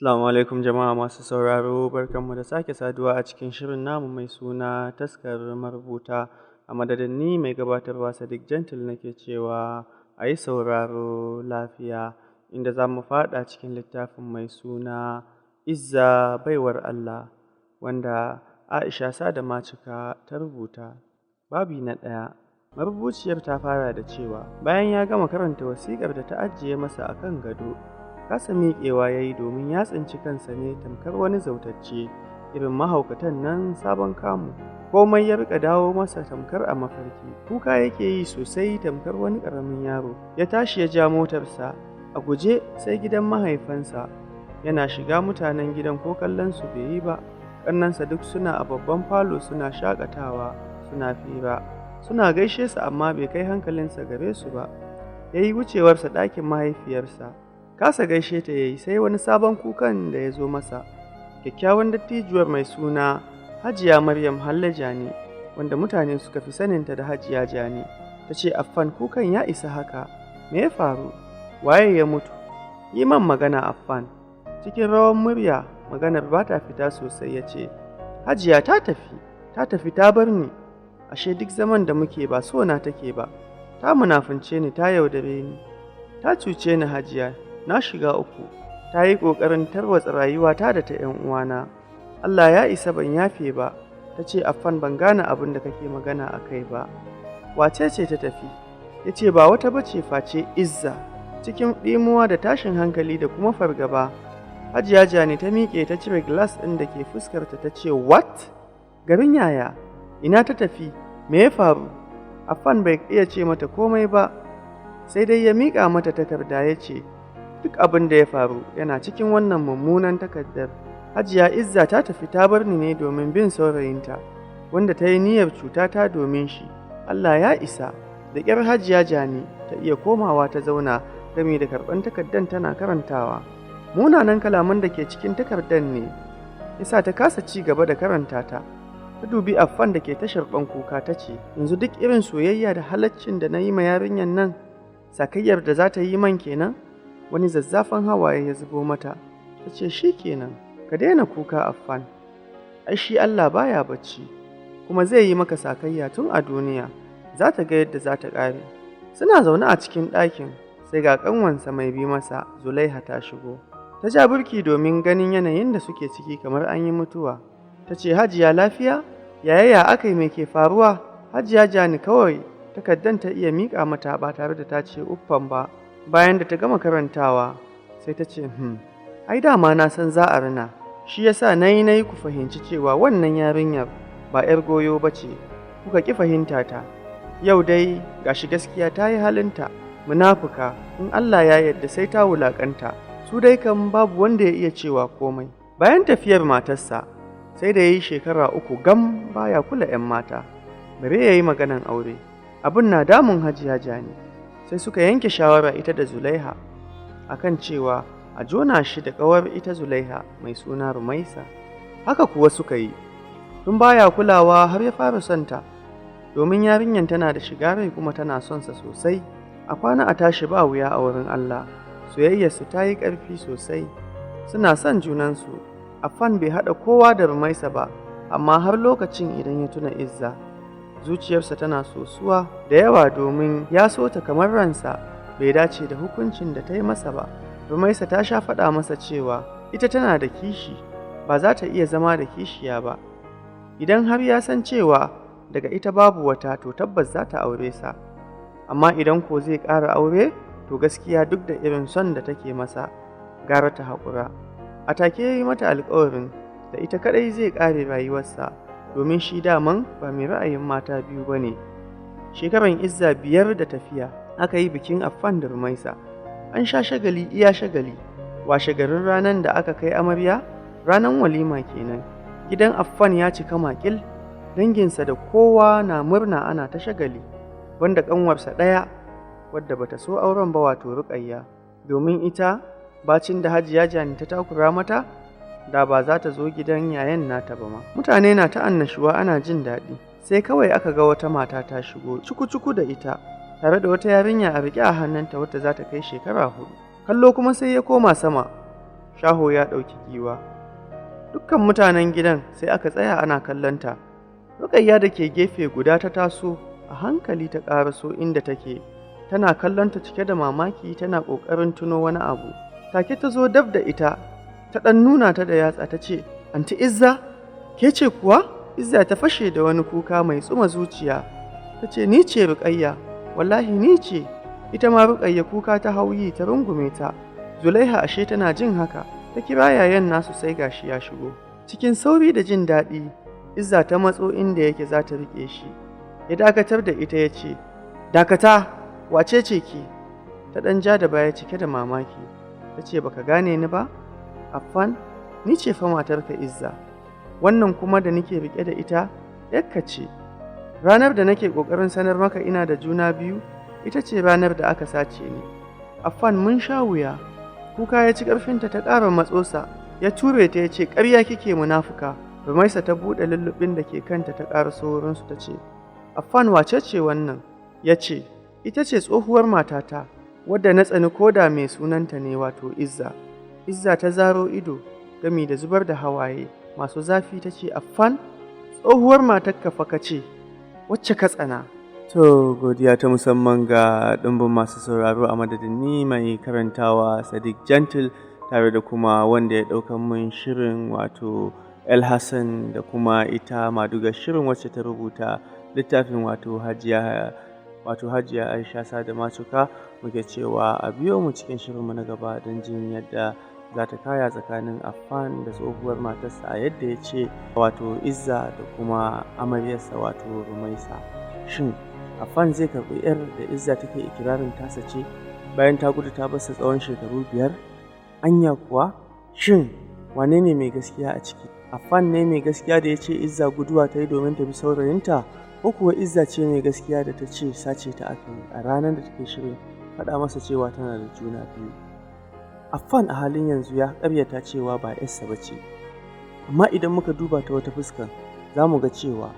Assalamu alaikum jama'a masu sauraro, barkanmu da sake saduwa a cikin shirin namu mai suna Taskar Marubuta. A madadin ni mai gabatarwa Sadiq Gentle nake cewa a yi sauraro lafiya, inda za mu faɗa cikin littafin mai suna Izza Baiwar Allah, wanda Aisha Sada Macika ta rubuta. Babi na ɗaya. Marubuciyar ta fara da cewa bayan ya gama karanta wasiƙar da ta ajiye masa a kan gado, kasa miƙewa ya yi domin ya tsinci kansa ne tamkar wani zautacce, irin mahaukatan nan sabon kamu. Komai ya riƙa dawo masa tamkar a mafarki. Kuka yake yi sosai tamkar wani ƙaramin yaro. Ya tashi ya ja motarsa a guje sai gidan mahaifansa. Yana shiga mutanen gidan ko kallon su bai yi ba. Ƙannensa duk suna a babban falo suna shaƙatawa, suna fira. Suna gaishe su amma bai kai hankalinsa gare su ba. Ya yi wucewarsa ɗakin mahaifiyarsa. Kasa gaishe ta ya yi sai wani sabon kukan da ya zo masa. Kyakkyawan dattijuwar mai suna Hajiya Maryam Halle Jani, wanda mutane suka fi saninta da Hajiya Jani, ta ce, "Affan, kukan ya isa haka, me ya faru? Waye ya mutu? Yi man magana, Affan." Cikin rawan murya, maganar ba ta fita sosai, ya ce, "Hajiya, ta tafi, ta tafi ta bar ni. Ashe duk zaman da muke ba so na take ba, ta munafunce ni, ta yaudare ni, ta cuce ni. Hajiya, na shiga uku. Ta yi ƙoƙarin tarwatsa rayuwata da ta 'yan uwana. Allah ya isa, ban yafe ba." Ta ce, "Affan, ban gane abin da kake magana a kai ba. Wace ce ta tafi?" Ya ce, "Ba wata bace face Izza." Cikin ɗimuwa da tashin hankali da kuma fargaba, Hajiya Jani ta miƙe ta cire glass ɗin da ke fuskarta ta ce, "What? Garin yaya? Ina ta tafi? Me ya faru?" Affan bai iya ce mata komai ba, sai dai ya miƙa mata takarda ya ce, "Duk abin da ya faru yana cikin wannan mummunan takardar. Hajiya, Izza ta tafi ta bar ni ne domin bin saurayinta, wanda ta yi niyyar cutata domin shi. Allah ya isa." Da ƙyar Hajiya Jani ta iya komawa ta zauna gami da karɓan takardar tana karantawa. Munanan kalaman da ke cikin takardar ne yasa ta kasa ci gaba da karanta ta. Ta dubi Affan da ke tashar kuka ta ce, "Yanzu duk irin soyayya da halaccin da na yi ma yarinyar nan, sakayyar da za ta yi man kenan?" Wani zazzafan hawaye ya zubo mata. Ta ce, "Shi kenan, ka daina kuka, Affan. Ai shi Allah baya bacci, kuma zai yi maka sakayya tun a duniya. Za ta ga yadda za ta ƙare." Suna zaune a cikin ɗakin sai ga ƙanwansa mai bi masa, Zulaiha, ta shigo. Ta ja burki domin ganin yanayin da suke ciki kamar an yi mutuwa. Ta ce, "Hajiya, lafiya? Yaya, ya aka yi? Me ke faruwa?" Hajiya Jani kawai takaddan ta iya miƙa mata ba tare da ta ce uffan ba. Bayan da ta gama karantawa sai ta ce, Ai dama na san za a rina. Shi yasa na yi na yi ku fahimci cewa wannan yarinyar ba 'yar goyo ba ce, kuka ƙi fahimta ta. Yau dai gashi gaskiya ta yi halinta. Munafuka, in Allah ya yarda sai ta wulaƙanta." Su dai kan babu wanda ya iya cewa komai. Bayan tafiyar matarsa, sai da ya yi shekara 3 gam baya kula 'yan mata, bare ya yi maganan aure. Abin na damun Hajiya Jani. Sai suka yanke shawara ita da Zulaiha akan cewa a jona shi da ƙawar ita Zulaiha mai suna Rumaisa. Haka kuwa suka yi. Tun baya kulawa har ya fara son ta, domin yarinyar tana da shiga rai kuma tana son sa sosai. A kwana a tashi ba wuya a wurin Allah. Soyayyarsu ta yi ƙarfi sosai. Suna son junansu. Affan bai haɗa kowa da Rumaisa ba, amma har lokacin idan ya tuna Izza, zuciyarsa tana sosuwa da yawa domin ya so ta kamar ransa, bai dace da hukuncin da ta yi masa ba. Rumaisa ta sha faɗa masa cewa ita tana da kishi, ba za ta iya zama da kishiya ba. Idan har ya san cewa daga ita babu wata, to tabbas za ta aure sa. Amma idan ko zai ƙara aure, to gaskiya duk da irin son da take masa, gara ta haƙura. A take ya yi mata alƙawarin da ita kaɗai zai ƙare rayuwarsa, domin shi daman ba mai ra'ayin mata biyu ba ne. Shekaran Izza 5 da tafiya, aka yi bikin Affan da Rumaisa. An sha shagali iya shagali. Washe garin ranar da aka kai amarya, ranar walima kenan. Gidan Affan ya cika makil, danginsa da kowa na murna, ana ta shagali, banda ƙanwarsa ɗaya wadda bata so auren ba, wato Ruƙayya, domin ita bacin da Hajiya Jani ta takura mata, da ba za ta zo gidan yayan nata ba ma. Mutane na ta annashuwa ana jin daɗi, sai kawai aka ga wata mata ta shigo cuku-cuku da ita, tare da wata yarinya a riƙe a hannunta wadda za ta kai shekara 4. Kallo kuma sai ya koma sama. Shaho ya ɗauki giwa. Dukkan mutanen gidan sai aka tsaya ana kallonta. Rukayya da ke gefe guda ta taso a hankali ta ƙaraso inda take, tana kallonta cike da mamaki, tana ƙoƙarin tuno wani abu. Take ta zo dab da ita, ta ɗan nuna ta da yatsa ta ce, "Anti Izza, ke ce kuwa?" Izza ta fashe da wani kuka mai tsuma zuciya. Ta ce, "Ni ce Rukayya, wallahi ni ce." Ita ma Rukayya kuka ta hauyi ta rungume ta. Zulaiha ashe tana jin haka, ta kira yayan nasu, sai gashi ya shigo. Cikin sauri da jin daɗi, Izza ta matso inda yake za ta riƙe shi. Ya dakatar da ita ya ce, "Dakata, wace ce ki?" Ta ɗan ja da baya cike da mamaki. Ta ce, "Baka gane ni ba? Affan, ni ce fa matarka Izza. Wannan kuma da nake riƙe da ita, ‘yarka ce. Ranar da nake ƙoƙarin sanar maka ina da juna biyu, ita ce ranar da aka sace ni. Affan, mun sha wuya." Kuka ya ci ƙarfinta, ta ƙara matsosa, ya ture ta ya ce, "Ƙarya kike, munafuka." Rumaisa ta buɗe lullubin da ke kanta ta ƙaraso wurinsu ta ce, "Affan, wace ce wannan?" Ya ce, "Ita ce tsohuwar matata, wadda na tsani koda mai sunanta ne, wato Izza." Izza ta zaro ido gami da zubar da hawaye masu zafi ta ce, "Affan, tsohuwar matarka fa ka ce, wacce ka tsana?" To, godiya ta musamman ga ɗumbin masu sauraro, a madadin ni mai karantawa Sadiq Gentle, tare da kuma wanda ya ɗaukan mun shirin, wato El Hassan, da kuma ita madugar shirin wacce ta rubuta littafin, wato Hajiya Aisha Sada Macuka, muke cewa a biyo mu cikin shirinmu na gaba don jin yadda za ta kaya tsakanin Affan da tsohuwar matarsa a yadda ya ce, wato Izza, da kuma amaryarsa, wato Rumaisa. Shin Affan zai karɓi 'yar da Izza take ikirarin tasa ce bayan ta gudu ta barsa tsawon shekaru 5? Anya kuwa? Shin wane ne mai gaskiya a ciki? Affan ne mai gaskiya da ya ce Izza guduwa ta yi domin ta bi saurayinta, ko kuwa Izza ce mai gaskiya da ta ce sace ta aka yi a ranar da take shirin faɗa masa cewa tana da juna biyu? Affan a halin yanzu ya ƙaryata cewa ba 'yarsa ba ce, amma idan muka duba ta wata fuskar, za mu ga cewa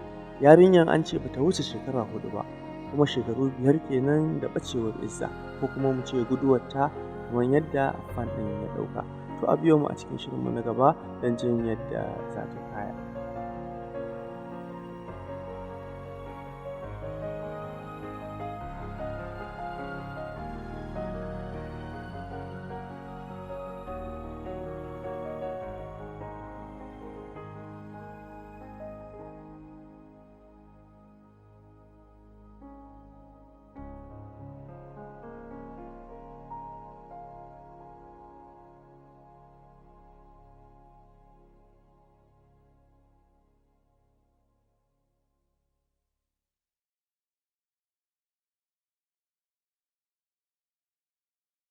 yarinyar an ce bata wuce shekara 4 ba, kuma shekaru 5 kenan da ɓacewar Izza, ko kuma mu ce guduwarta kamar yadda Affan ɗin ya ɗauka. To, a biyo mu a cikin shirinmu na gaba don jin yadda za ta kaya.